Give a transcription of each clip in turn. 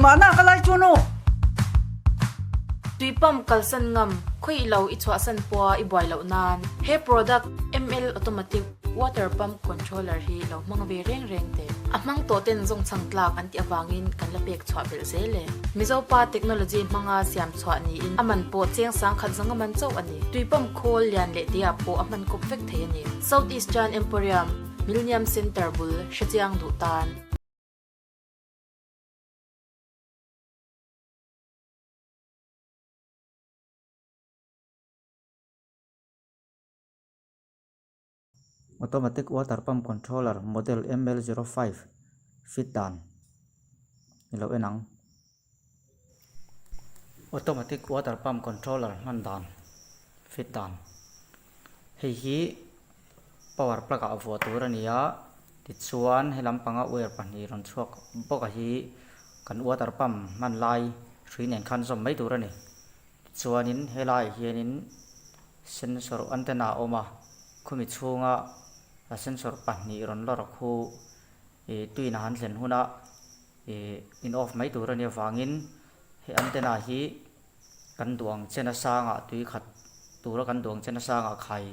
mahna ka lai chuan aw. Tui pump kalsan ngam, khawi lo i chhuahsan pawha i buai loh nan he product ML Automatic Water Pump Controller hi lo hmang ve reng reng teh. A hmang tawh ten zawng chhang tlak an tih avangin kan la pek chhuah belh zel e. Mizopa technology hmanga siam chhuah niin a man pawh cheng sangkhat zanga man chauh a ni. Tui pump khawl lian leh tia pawh a hman kawp vek thei a ni. South Eastern Emporium, Millennium Centre bul hrechiang duh tan. Automatic water pump controller model ML 05 fit dan i lo en ang. Automatic water pump controller hman dan fit dan hei hi power plug ah vuah tur a ni a tichuan he lampanga wire pahnih rawn chhuak bawk a hi kan water pump hman lai hrui nen khan zawm mai tur a ni tichuanin helaiah hianin sensor antenna a awm a khumi chhunga a sensor pahnih rawn lawr khu ih tuin a han thlen hunah ih in off mai tur a nih avangin he antenna hi kan duang chen a sangah tui khat tura kan duang chen a sangah khai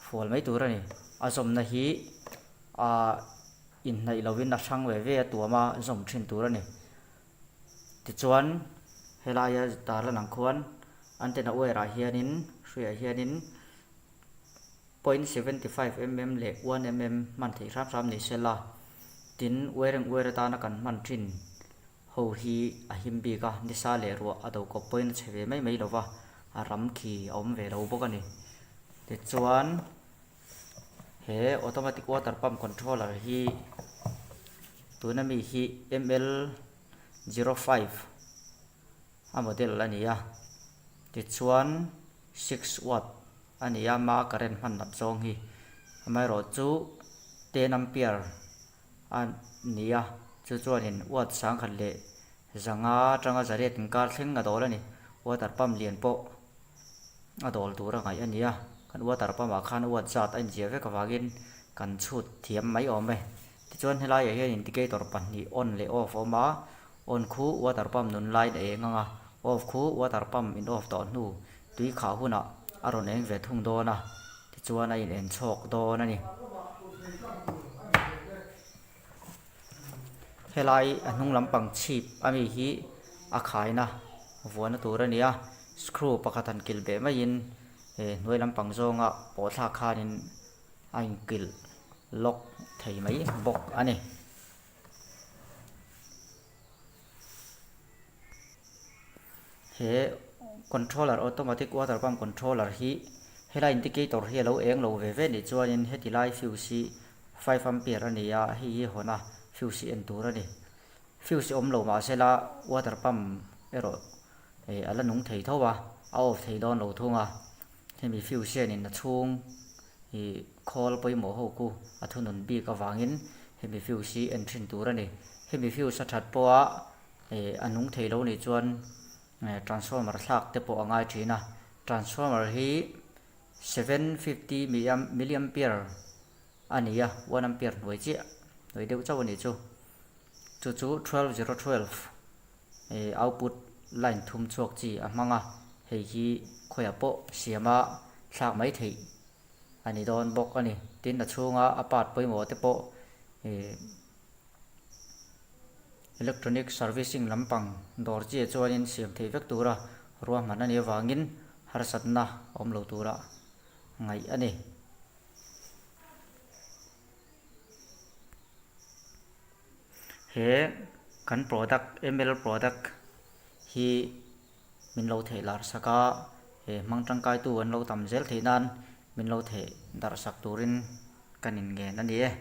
fual mai tur a ni. A zawmna hi ah inhnaih lovin a hrang ve ve a tuam a zawm thin tur a ni. Tichuan helaia tarlan ang khuan antenna wire ah hianin hruiah hianin 0.75 mm leh 1 mm hman theih hram hram ni sela tin wiring wire atana kan hman thin ho hi a him bik a, nisa leh ruah a do kawp pawhin a chhe ve mai mai lo va, a ram khi a awm ve lo bawk a ni. Tichuan he automatic water pump controller hi tuna mi hi ML 05 a model a ni a, tichuan 6 watt a ni a, ma current hman nat zawng hi amaherawhchu 10 ampere a ni a, chu chuanin watt sangkhat leh zanga atanga zariat inkar thleng a dawl a ni. Water pump lian pawh a dawl tur a ngaih a ni a, kan water pump ah khan watt zat a inziah vek avangin kan chhut thiam mai awm e. Tichuan helaiah hian indicator pahnih on leh off a awm a, on khu water pump nun laiin a eng ang a, off khu water pump in off tawh hnu tui khah hunah a rawn eng ve thung dawn a, tichuan a in en chhawk dawn a ni. Helai a hnung lampang chhip a mi hi a khaina vuahna tur a ni a, screw pakhat han kilh beh maiin hnuai lampang zawnga pawh thlak khanin a inkilh lawk thei mai bawk a ni. He controller automatic water pump controller hi helai indicator hi a lo eng lo ve ve nih chuanin heti lai fuse hi 5 ampere a ni a, hei hi hawn a fuse hi en tur a ni. Fuse hi awm lo mahse la water pump erawh eh a la nung thei tho a, a off thei dawn lo thung a, hemi fuse hianin a chhung ih khawl pawimawh ho khu a thunun bik avangin hemi fuse hi en thin tur a ni. Hemi fuse a that pawha eh a nung thei lo nih chuan eh transformer thlak te pawh a ngai thin a, transformer hi 750 milliampere a ni a, 1 ampere hnuai chiah hnuai deuh chauh a nih chu, chu chu 12012 eh output line thum chhuak chi a hmang a, hei hi khawiah pawh siama thlak mai theih a ni dawn bawk a ni, tin a chhunga a part pawimawh te pawh eh. Electronic servicing lampang dawr chiah chuanin siam theih vek tura ruahman a nih avangin harsatna a awm lo tura ngaih a ni. He kan product ML product hi min lo theih lar sak a, he hmang tangkaitu an lo tam zel theih nan min lo theih darh sak turin kan inngen a ni e.